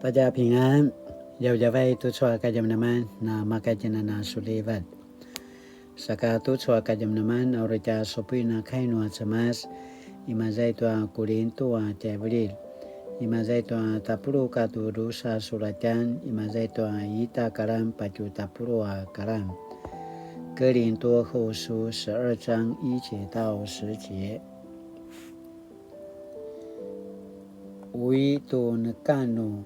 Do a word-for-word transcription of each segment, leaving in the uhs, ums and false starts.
大家平安, djavadjavay tucu a kadjamadjaman na makatjinana sulivat. Saka tucu a kadjamadjaman a uri tja supuin a kai nua Cemas, imaza i tua Kulintu a tjaivililj, imaza i tua tapuluq katua drusa sulatjan, imaza i tua ita kalan patje tapuluq a kalan. 哥林多後書十二章一節到十節。 Ui tu neka nu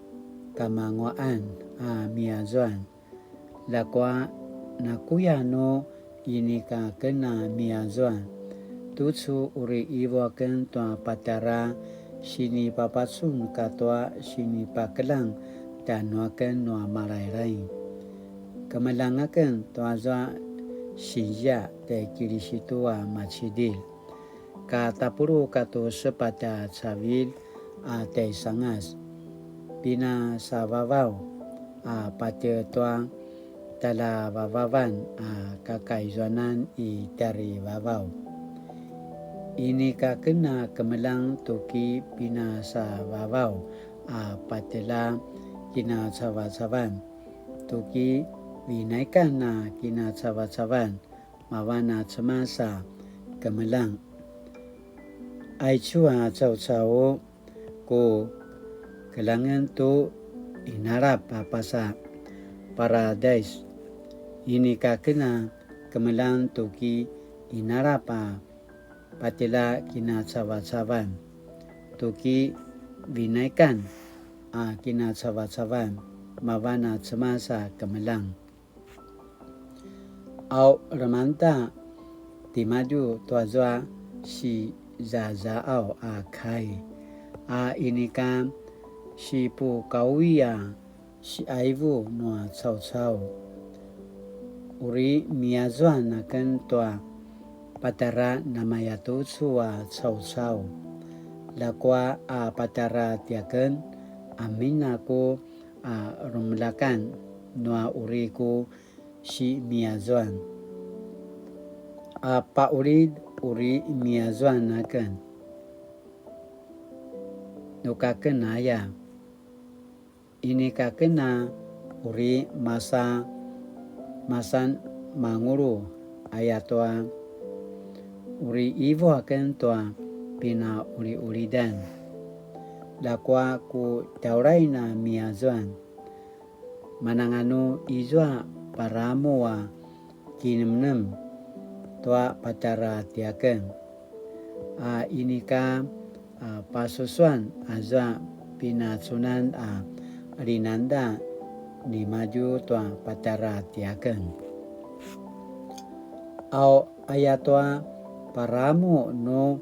kamanguaqan a miyazuan, ljakua nakuya nu inika ken a miyazuan, tucu uri qivu aken tua patjara sinipapacun katua sinipakeljang tjanuaken nua Malailai. Kemeljang aken tuazua sinzia tjai Kilisitu a macidilj, ka tapuluq katua sepatj a cavilj a tjaisangas, pinasavavaw a patje tua tjaljavavavan a kakaizuanan i tjarivavaw. Inika ken a kemeljang tuki pinasavavaw a patje la kinacavacavan, tuki vinaikan a kinacavacavan, mavan a Cemas a kemeljang. Aicu a caucau ku keljangen tu inalap a pasa Paradais, inika ken a kemeljang tuki inalap a patje la kinacavacavan, tuki vinaikan a kinacavacavan, mavan a Cemas a kemeljang. Au lemangeda timadju tuazua sizazaaw a kai, a inika sipukaui a siaivu nua caucau. Uri miyazuan aken tua patjara namayatucu a caucau, ljakua a patjara tiaken, amin a ku a rumeljakan nua uri ku simiyazuan. A paqulid uri miyazuan aken. Nuka ken aya, inika ken a uri masa, masan mangulu, ayatua uri qivu aken tua pinauliulidan, ljakua ku tjaulain a miyazuan. Mananganu izua paramu a kinemnem tua patjara tiaken, a inika a pasusuan azua pinacunan a linangeda nimadju tua patjara tiaken. Au ayatua paramu nu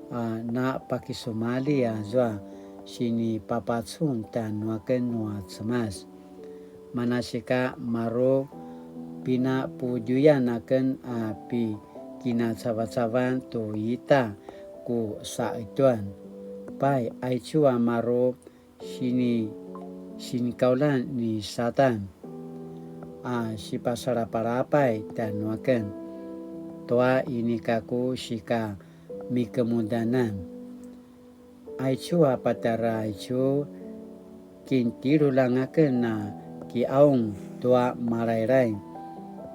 a napakisumalji azua sinipapacun tjanuaken nua Cemas. Manasika maru pinapudjuyan aken a pi kinacavacavan tu ita ku saqetjuan. Pai, aicu a maru sini, sinikaulan ni Satan a sipasalapalapay tjanuaken tua inika ku sika mikemudanan. Aicu a patjara aicu, kintilulang aken a kiqaung tua Malailai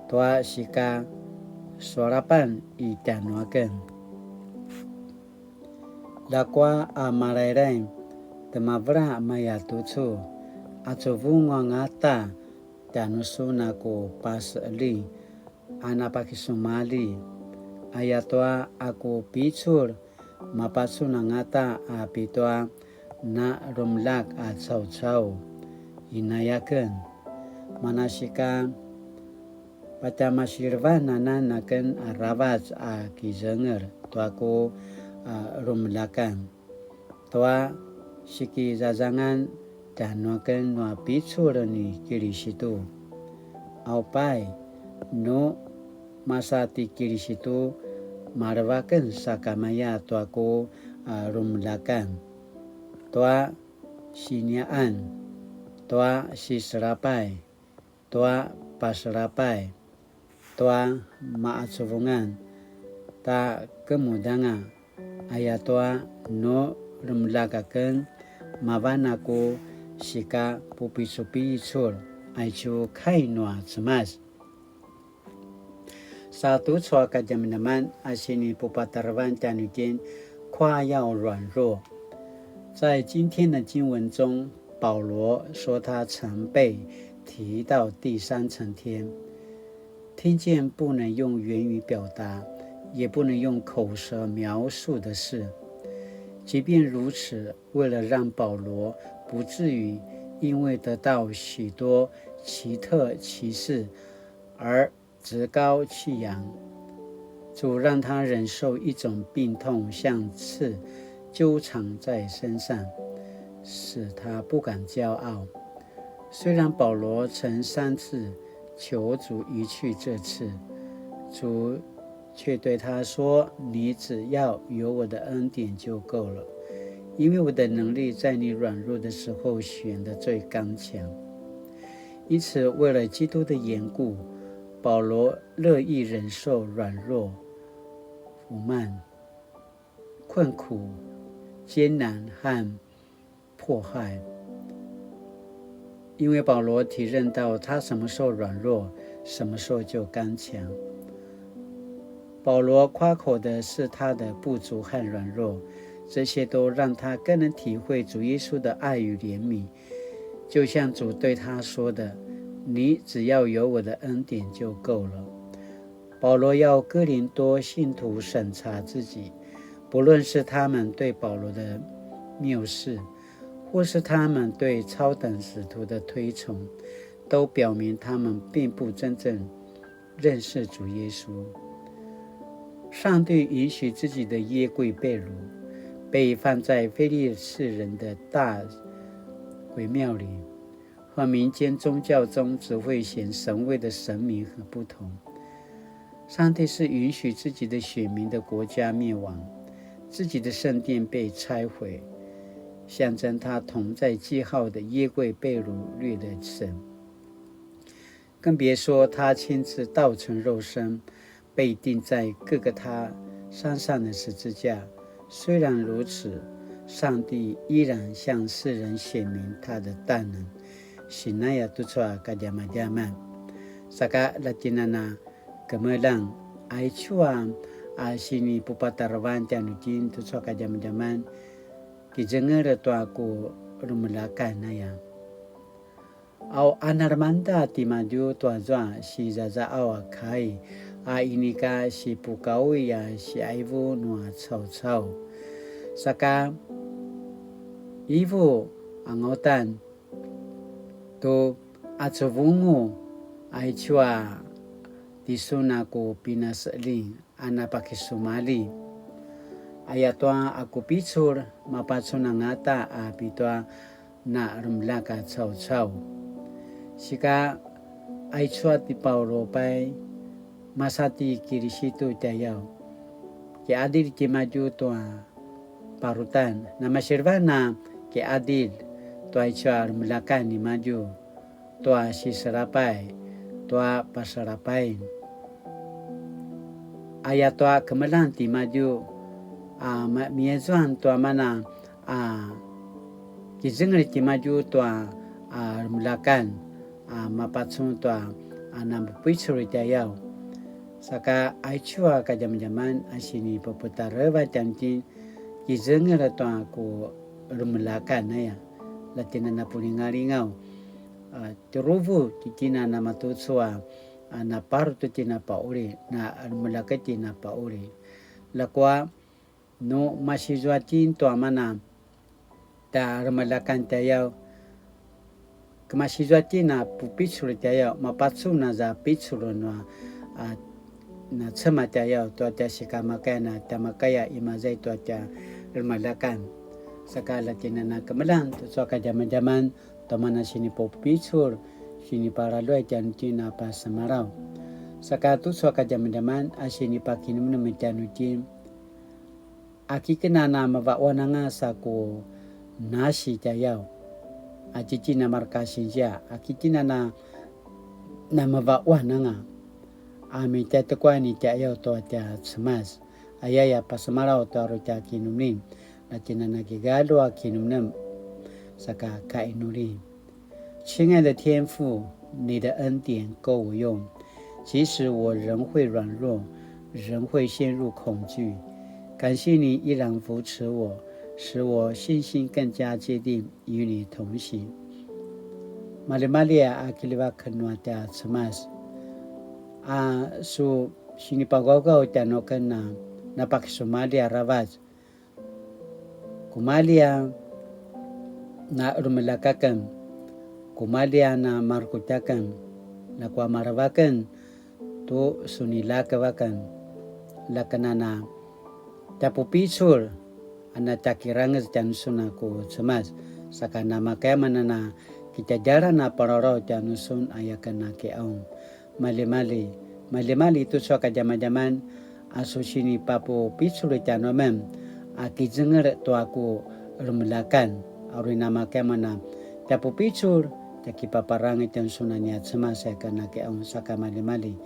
tua sika sualapan i tjanuaken. Ljakua a Malailai, temavela maya tucu, a cuvung angata tjanusun a ku paseqeljing a napakisumalji, ayatua a ku picul mapacun angata a pitua na rumeljak a caucau, inayaken. Manasika patjamasilevan anan aken aravac a kizengel tua ku a rumeljakan tua sikizazangan tjanuaken nua picul ni Kilisitu. Aupai, nu masa ti Kilisitu, malevaken sakamaya tua ku a rumeljakan, tua siniaqan, tua siselapay, tua paselapay, tua maqacuvungan, ta kemudanga, ayatua nu remeljak aken, mavan a ku sika pupicupicul aicu kai nua Cemas. Sa tucu a kadjamadjaman a sinipupatarevan tjanuitjen, 誇耀軟弱。在今天的經文中，保羅說他曾被提到第三層天，聽見不能用言語表達，也不能用口舌描述的事。即便如此，為了讓保羅不至於因為得到許多奇特奇事而趾高氣揚，主讓他忍受一種病痛，像刺糾纏在身上，使他不敢驕傲。虽然保罗曾三次求主移去这刺，主却对他说：“你只要有我的恩典就够了，因为我的能力在你软弱的时候显得最刚强。”因此，为了基督的缘故，保罗乐意忍受软弱、苦难、困苦、艰难和迫害，因为保罗体认到他什么时候软弱，什么时候就刚强。保罗夸口的是他的不足和软弱，这些都让他更能体会主耶稣的爱与怜悯。就像主对他说的：“你只要有我的恩典就够了。”保罗要哥林多信徒审查自己，不论是他们对保罗的藐视，或是他们对超等使徒的推崇，都表明他们并不真正认识主耶稣。上帝允许自己的约柜被掳，被放在非利士人的大卫庙里，和民间宗教中只会显神位的神明很不同。上帝是允许自己的选民的国家灭亡，自己的圣殿被拆毁，象征他同在记号的约柜被掳掠的神。更别说他亲自道成肉身，被钉在各各他山上的十字架。虽然如此，上帝依然向世人显明他的大能。Sinaya tucu a kadjamadjaman. Saka latinana kemeljang, aicu a, a sinipupatarevan tjanuitjen tucu a kadjamadjaman, kizengel tua ku remeljakan aya. Au analemangeda timadju tuazua sizazaaw a kai, a inika sipukaui a siaivu nua caucau. Saka ivu angautan tu acuvungu, aicu a tisun a ku pinaseling a napakisumalji. Ayatua a ku picul mapacun angata a pitua na remeljak a caucau. Sika aicu a ti Paulu pai, masa ti Kirisitu tjayaw. Kiadil timadju tua parutan, na masilvan a kiadil tua aicu a remeljakan nimadju tua siselapay tua pasalapain. Ayatua kemeljang timadju a ma-, miyazuan tua mana a kizengel timadju tua a remeljakan a mapacun tua a namapupicul tjayaw. Saka aicu a kadjamadjaman a sinipuputarevan tjanuitjen kizengel tua ku remeljakan aya. Latinana pulingalingaw, a, tjuruvu titjen a namatucu a, a, naparu tu tjen a pauli, na remeljak tjen a pauli. Ljakua nu masizua tjen tua mana ta remeljakan tjayaw, kemasi zua tjen a pupicul tjayaw, mapacun aza picul nua, a, na Cemas tjayaw tua tja sikamakayan a tja makaya imaza i tua tja remeljakan. Saka latinana kemeljang tucu a kadjamadjaman tua mana sinipupicul, sinipalaluay tjanuitjen a pasemalaw. Saka tucu a kadjamadjaman a sinipakinemnem tjanuitjen, aki ken a namavaquan anga sa ku nasi tjayaw, a tjitjen a marka sinzia, aki ken a na-, namavaquan anga, a mitjatekuan i tjayaw tua tja Cemas, ayaya pasemalaw tua uri tja kinemnem, latinana kigalju a kinemnem. saka kainuli. 亲爱的天父，你的恩典够我用，即使我仍会软弱，仍会陷入恐惧。感谢你依然扶持我，使我信心更加坚定，与你同行。Maljimalji a kiljivaken nua tja Cemas, a su sinipagawgaw tjanuaken a napakisumalji aravac. Kumalji a na rumelak aken, kumalji a na markutj aken, ljakua marevaken tu sunilakev aken, ljaken a na tjapupicul a na tjakirangez tjanusun a ku Cemas, saka namakaya amen a na kitjadjalan a pararaw tjanusun a yaken a kiqaung. Maljimalji, maljimalji tucu a kadjamadjaman a su sinipapupicul tjanuamen a kizengel tua ku remelakan, a uri namakaya amen a tjapupicul, tjakipaparangez tjanusun a nia Cemas a yaken a kiqaung, saka maljimalji.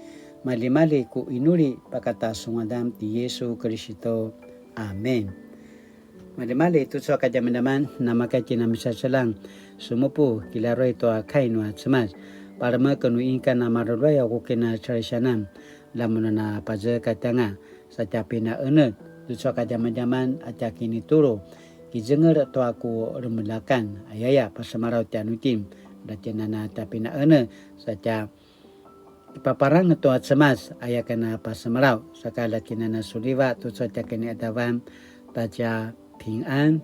Maljimalji ku inuli pakata su ngadan ti Yesu Kiristu. Amen. Maljimalji tucu a kadjamadjaman, namakaya itjen a misaseljang, sumupu kilaruay tua kai nua Cemas. Palemek nu inika na maruljuay a ku kinacalisianan, lamun a na pazekatjanga, sa tja pinaqenetj tucu a kadjamadjaman a tja kinitulu, kizengel tua ku remelakan, ayaya pasemalaw tjanuitjen, la itjen a na tja pinaqenetj, sa tja kipaparangez tua Cemas a yaken a pasemalaw, saka la itjen a na suliva tucu a tja kiniqadavan, ta tja pingan.